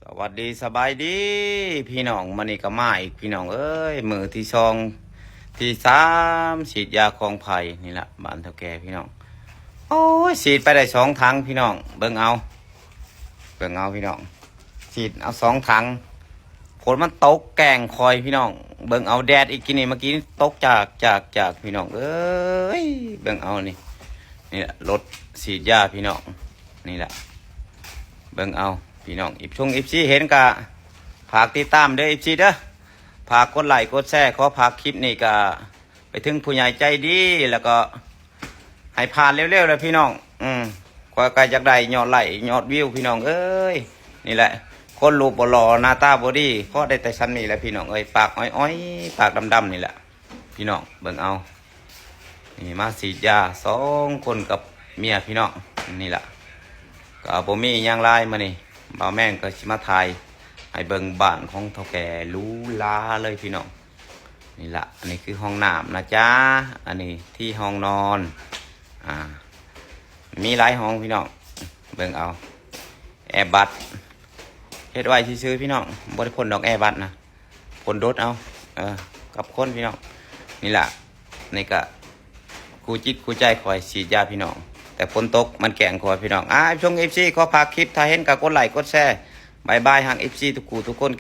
ສະຫວັດດີ ສະບາຍດີພີ່ນ້ອງ, ມື້ນີ້ກໍມາອີກພີ່ນ້ອງເອີຍ, ມື້ທີສອງ ທີສາມ ສີດຢາຂອງໄຜ່ນີ້ລະ ບ້ານເຖົ້າແກ່ພີ່ນ້ອງ. ໂອ້ຍ ສີດໄປໄດ້ສອງຖັງພີ່ນ້ອງ, ເບິ່ງເອົາ ເບິ່ງເອົາພີ່ນ້ອງ, ສີດເອົາສອງຖັງ. ຝົນມັນຕົກແກ້ງຂ້ອຍພີ່ນ້ອງ, ເບິ່ງເອົາແດດອີກ ກີ້ນີ້ ເມື່ອກີ້ນີ້ຕົກຈາກ ຈາກ ຈາກພີ່ນ້ອງເອີຍ. ເບິ່ງເອົານີ້ ນີ້ລະລົດສີດຢາພີ່ນ້ອງ, ນີ້ລະ ເບິ່ງເອົາພີ່ນ້ອງ. ອີບຊົງ ເອັຟຊີ ເຫັນກະຝາກຕິດຕາມເດີ ເອັຟຊີ ເດີ, ຝາກກົດໄລກົດແຊ. ຂໍຝາກຄລິບນີ້ກະໄປເຖິງຜູ້ໃຫຍ່ໃຈດີ ແລ້ວກໍໃຫ້ຜ່ານເລັວໆແຫຼະພີ່ນ້ອງ. ອືມ ຂ້ອຍກໍຢາກໄດ້ຍອດໄລຍອດວິວພີ່ນ້ອງເອີຍ. ນີ້ແຫຼະ ຄົນຮູບບໍ່ຫຼໍ່ ໜ້າຕາບໍ່ດີ ພໍໄດ້ແຕ່ສ່ຳນີ້ແຫຼະພີ່ນ້ອງເອີຍ, ປາກອ້ອຍໆ ປາກດຳໆ ນີ້ແຫຼະ. ພີ່ນ້ອງເບິ່ງເອົາ ນີ້ມາສີດຢາສອງຄົນກັບເມຍພີ່ນ້ອງ. ນີ້ລະ ກໍບໍ່ມີຫຍັງຫຼາຍ, ມື້ນີ້ບ່າວແມນກໍຊິມາຖ່າຍໃຫ້ເບິ່ງບ້ານຂອງເຖົ້າແກ່ຫຼູຫຼາເລີຍພີ່ນ້ອງ. ນີ້ລະ ອັນນີ້ຄືຫ້ອງນ້ຳນະຈ໊ະ, ອັນນີ້ທີ່ຫ້ອງນອນ. ອ່າ ມີຫຼາຍຫ້ອງພີ່ນ້ອງ, ເບິ່ງເອົາ. ແອບັດ ເຮັດໄວ້ຊື່ໆພີ່ນ້ອງ, ບໍ່ໄດ້ພົ່ນດອກແອບັດນະ, ພົ່ນໂດດເອົາ ເອີ ກັບຄົນພີ່ນ້ອງ. ນີ້ລະ ນີ້ກະຄູ່ຈິດຄູ່ໃຈຂ້ອຍສີດຢາພີ່ນ້ອງ, ແຕ່ຝົນຕົກມັນແກ້ງຂ້ອຍພີ່ນ້ອງ. ອ່າ ຊົງ ເອັຟຊີ ຂໍຝາກຄລິບ, ຖ້າເຫັນກໍກົດໄລກົດແຊ. ບາຍບາຍ ຮັກ ເອັຟຊີ ທຸກຜູ້ທຸກຄົນ.